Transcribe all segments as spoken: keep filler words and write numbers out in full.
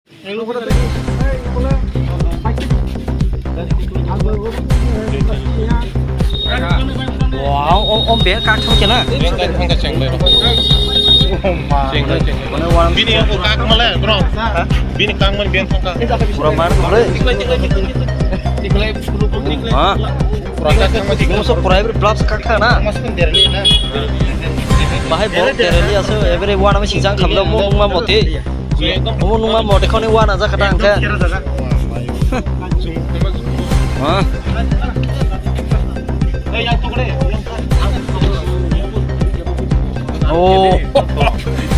Wow, o, o, be kak thang kena. Bengkai thangka chenglai rok. Chenglai, chenglai. Bini o kak malai, bro. Bini kang man beng thangka. Pura mar, pura. Ha? Pura kak thangma di. Mo so pura every blabs kak thang na. Bahai bor dereli aso, every one ami sijang khamda mo nungma moti. Omo nungma moti khoni wana ja kata angkhe. Ha? Oh.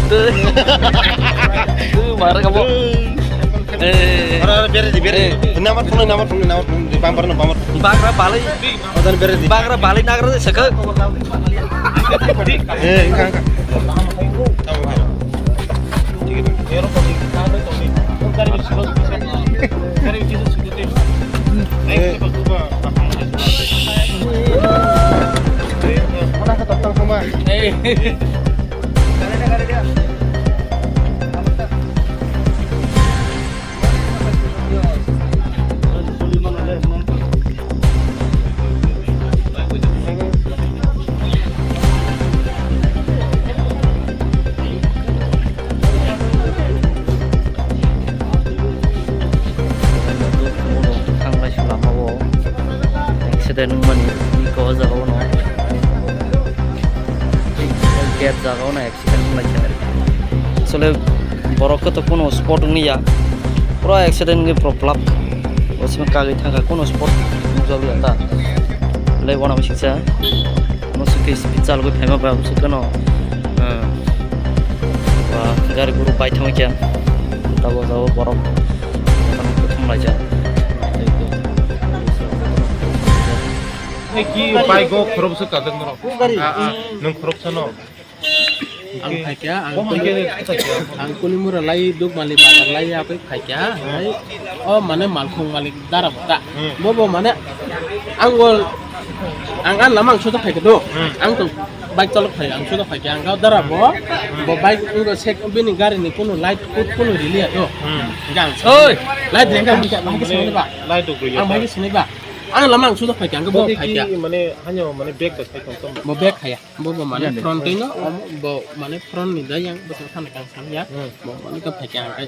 Tuh, marah kamu. Eh. Ora, ora, bere di, bere di. Eh. Namar phone, namar phone, namar phone. Bambar no, bambar. Bagra balai. Odan bere di. Bagra balai nagra de saka. Eh, engka, engka. Tamo khe. Eh. Mana kata tang sama? Eh. Thanglai su lama o accident wngmani iko o jaga o no gate jaga o no. Asole borok khe to kuno spot wngya, pura accident wngwi pura blap. O sima kagwi thangkha kuno spot nukjakya ta. Le wana bisingsa mo sukhe speed chalgwi phaima ba sukhe no, ah, ba gari guru bai thangkha. Tabo jabo borok thanglaijak. Ki bike o khoroksa kajak norok. Ah, ah, nwng khoroksa no. Ang phaikha, ang Bo hai khe khaikha. Ang Kulimura lai Dukmali bazar lai ya pai phaikha, hai o mane malkhung malik dara bota. Hmm. Bo bo mane ang gol ang an lama ang soda phaikha do. Hmm. Ang to bike chalok phaikha, ang soda phaikha, ang dara bo, bo bike uro sek bini gari ni kuno light kut kuno rili ya do. Hmm. Gang. Oi. Light rengka ang khe, ang khe sini ba. Light duk ya. Ang bai sini ba. Ang lama ang soda phaikha, ang bo phaikha. Mane hanyo mane bag da khai tong tong. Bo bag khaya. Bo bo mane front tino, bo mane front ni da yang bo thang kang thang ya. Hmm. Bo mane ka phai kang kai.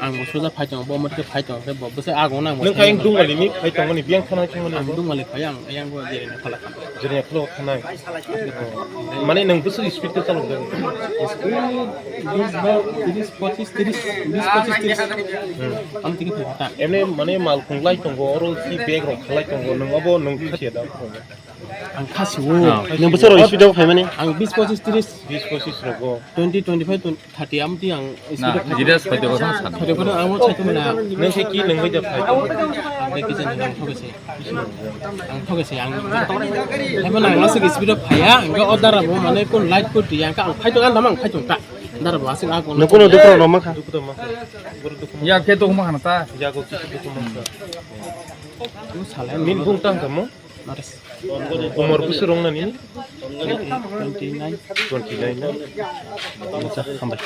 Ang bo soja phai tong, bo mane phai tong, bo bo se ago nang bo. Nang khai dungani ni phai tong ni biang khana chung ni. Ang dungani phai ang, yang bo jere na khala khan. Jere na khala khan. Mane nang bo speed ka chalok da. Speed bis ba, tris, pochis, tris, bis, pochis, tris. Hmm. Am tiki phai ta. Emne mane mal khunglai tongo, oro si bag rok khalai tongo, nang abo nang khasia da. Ang khasi o. Ah. Nang bwswk rok speed o phaimani? Ang bis pochis tris. Bis pochis rogo. Twenty, twenty-five, twenty, thirty amti ang speed o phai. Gida soi tong sa. Thirty ko ang mo chai tong na. Nang se ki nang bai da phai? Ang de kijan ang thok se. Ang thok se ang. Ebo nang asik speed o phaya, ang order abo mane kun light ko ti ang ka ang phai tong ang damang phai tong ta. Dar bo asik a ko. Nang kuno dukro roma kha. Dukro ma. Ya ke to ma khana ta. Ya ko ki dukro ma. Min bung tang tamo. Umar bwswk rok nani? Twenty nine. Twenty nine na? Acha, hambai.